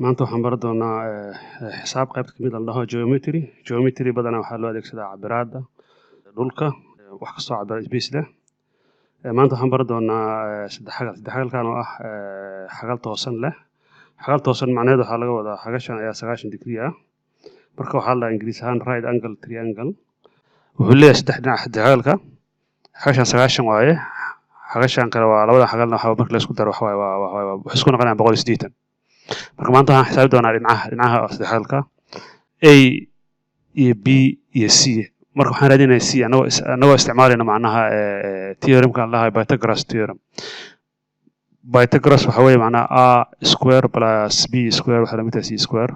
Maanta waxaan baran doonaa xisaab qaybta kamid la dhaho geometry. Geometry badanaa waxaa loo adeegsadaa cabiraadda dhulka, wax kastoo cabira space leh. Maanta waxaan baran doonaa saddex xagal. Saddex xagalkan oo ah xagal toosan leh. Xagal toosan macnaheedu waxaa laga wadaa xagashan ayaa 90 degree ah. Marka waxaa la dhahaa Ingiriis ahaan right angle triangle. Wuxuu leeyahay saddex dhinac saddex xagalka. Xagashan 90 waaye. Xagashan kale waa labada xagalna, waxa marka la isku daro waxa waaye waa waxay isku noqonayaan 180. Marka maanta waxaan xisaabi doonaa dhinacaha saddex xagalka A iyo B iyo C. Marka waxaan raadinayaa C anagoo isticmaalayna macnaha theoremka la dhahayo Pythagoras theorem. Pythagoras waxa weeye macnaha a square plus b square waxay la mid tahay c square.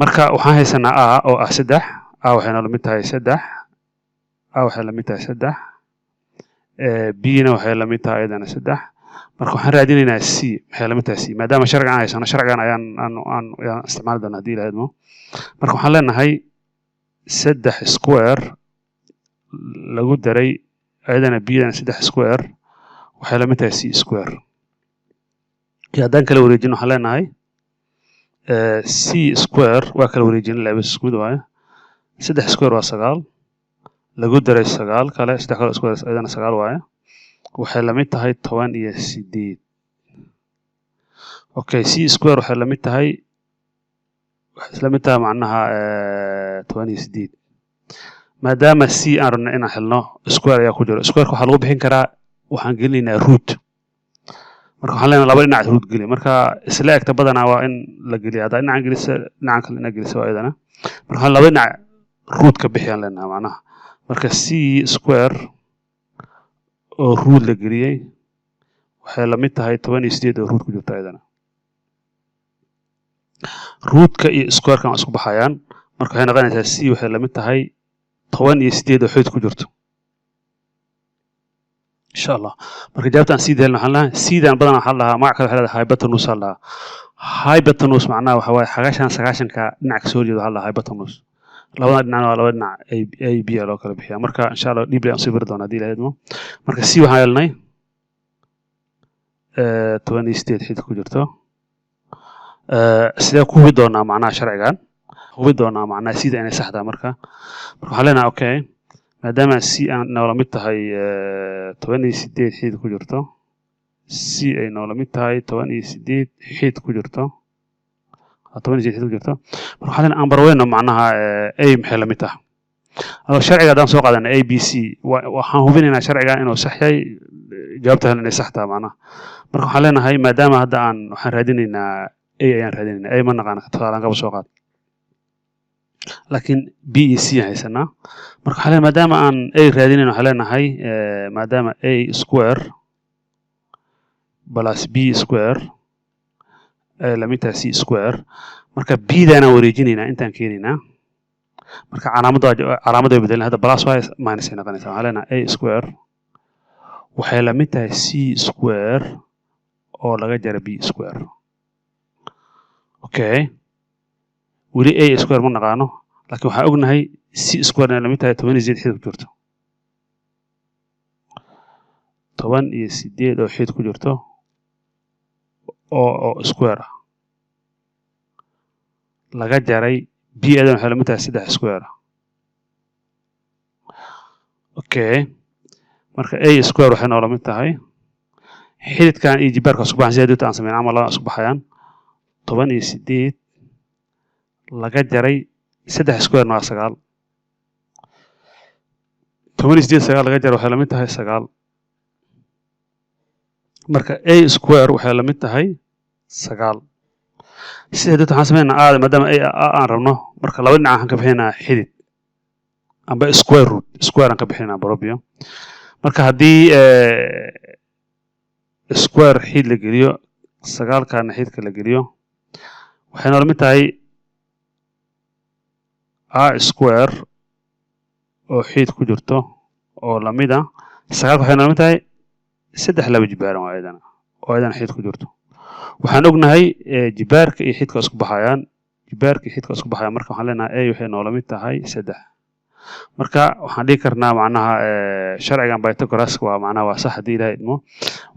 Marka waxaan haysanaa a oo ah saddex. A waxay noola mid tahay saddex. A waxay la mid tahay saddex. B na waxay la mid tahay ayadana saddex. Marka waxaan raadinaynaa c maxay la mid tahay c, maadaama sharcigan aan haysano, sharcigan ayaan aan aan ayaan isticmaali doonaa haddii Ilaahay idmo. Marka waxaan leenahay saddex square lagu daray ayadana b dana saddex square waxay la mid tahay c square. Iyo haddaan kala wareejin, waxaan leenahay c square waa kala wareejin laba, isku mid waaye. Saddex square waa sagaal, lagu daray sagaal kale, saddex kale square ayadana sagaal waaye, waxay la mid tahay 18. Okay, c square waxay la mid tahay, waxay isla mid tahay macnaha 18. Maadaama c aan rabno inaan helno, square ayaa ku jiro. Squareka waxaa lagu bixin karaa waxaan gelinaynaa root. Marka waxaan leenahay laba dhinac root geli. Marka isla egta badanaa waa in la geliya. Haddaa dhinacan gelisa, dhinacan kale inaad gelisa waa iyadana. Marka waxaan laba dhinac root ka bixiyaan leenahay macnaha. Marka c square oo root la geliyey waxay la mid tahay 18 oo root ku jirta ayadana. Rootka iyo squarekan waa isku baxayaan. Marka waxay noqonaysaa c waxay la mid tahay 18 oo xidid ku jirto, insha Allah. Marka jawaabta aan c helno, waxaan lenahay c-dan badanaa waxaa la dhahaa magac kale, waxay leedahay hypotenuse aa la dhahaa. Hypotenuse macnaha waxa waaye xagashan 90-ka dhinac kasoo horjeeda waxaa la dhahaa hypotenuse. Labada dhinacna waa laba dhinac a b a loo kala bixiya. Marka insha Allah deeply aan sii bari doonaa haddii Ilahay idmo. Marka c waxaan helnay 18 xidid ku jirto. Sidee ku hubi doonaa macnaha sharcigan, hubi doonaa macnaha sida inay saxdaa? Marka waxaan leenahay, okay, maadaama c aan noola mid tahay 18 xidid ku jirto, c ay noola mid tahay 18 xidid ku jirto, 18 xidid ku jirto, marka waxaan leenahay aan barweyno macnaha a maxay la mid tahay. Adoo sharciga haddaan soo qaadana a b c, waxaan hubinaynaa sharcigan inuu sax yahay, jawaabta inay sax tahay macnaha. Marka waxaan leenahay maadaama hadda aan waxaan raadinaynaa a ayaan raadinaynaa, a ma naqaana, tusaalaan kaba soo qaad, laakiin b iyo c aan haysanaa. Marka waxaan leenahay maadaama aan a raadinayno, waxaan leenahay maadaama a square plus b square ay la mid tahay c square, marka b daanaan wareejinaynaa, intaan keenaynaa. Marka calaamadda way bedelin. Hadda plus y minus ay noqonaysaa. Waxaan leenahay a square waxay la mid tahay c square oo laga jara b square. Okay, weli a square ma naqaano, laakiin waxaan ognahay c square inay la mid tahay 18 xidid ku jirto, 18 oo xidid ku jirto oo square ah, laga jaray b adan waxay la mid tahay saddex square ah. Okay, marka a square waxay noola mid tahay xididkan iyo jibaarka isku baxan, sida dibta aan sameyn camal, labada isku baxayaan. 18 laga jaray saddex square waa sagaal. 18 sagaal laga jaro waxay la mid tahay sagaal. Marka a square waxay la mid tahay sagaal. Sida dibta waxaan sameynaa aada, maadaama a aan rabno, marka laba dhinac waxaan ka bixinaynaa xidid amba square root, square aan ka bixinaynaa barobio. Marka haddii square xidid la geliyo, sagaalkana xididka la geliyo, waxay noola mid tahay a square oo xidid ku jirto oo lamid ah sagaalka. Waxay noola mid tahay saddex laba jibaaran waa ayadana oo ayadana xidid ku jirto. Waxaan ognahay jibaarka iyo xididka isku baxayaan, jibaarka iyo xididka isku baxayaan. Marka waxaan leenahay a waxay noola mid tahay saddex. Marka waxaan dhihi karnaa macnaha sharcigan Pythagoras waa macnaha waa sax haddii Ilahay idmo.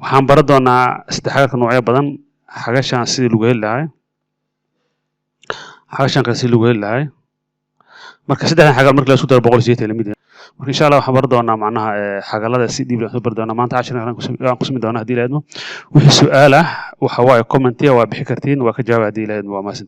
Waxaan baran doonaa saddexagalka noocyo badan, xagashan sidii lagu heli lahaa. Xagashan kale si lagu heli lahay. Marka saddexdan xagal marka la isku daro 180 lamid yahay. Marka insha Allah waxaan baran doonaa macnaha xagalada si dhiib leh bari doonaa. Maanta cashirkan aan ku sumi doonaa haddii la idmo. Wixii su'aal ah waxa waaye commentiya waa bixi kartiin, waa ka jawaaba haddii la idmo. Waa mahadsantihiin.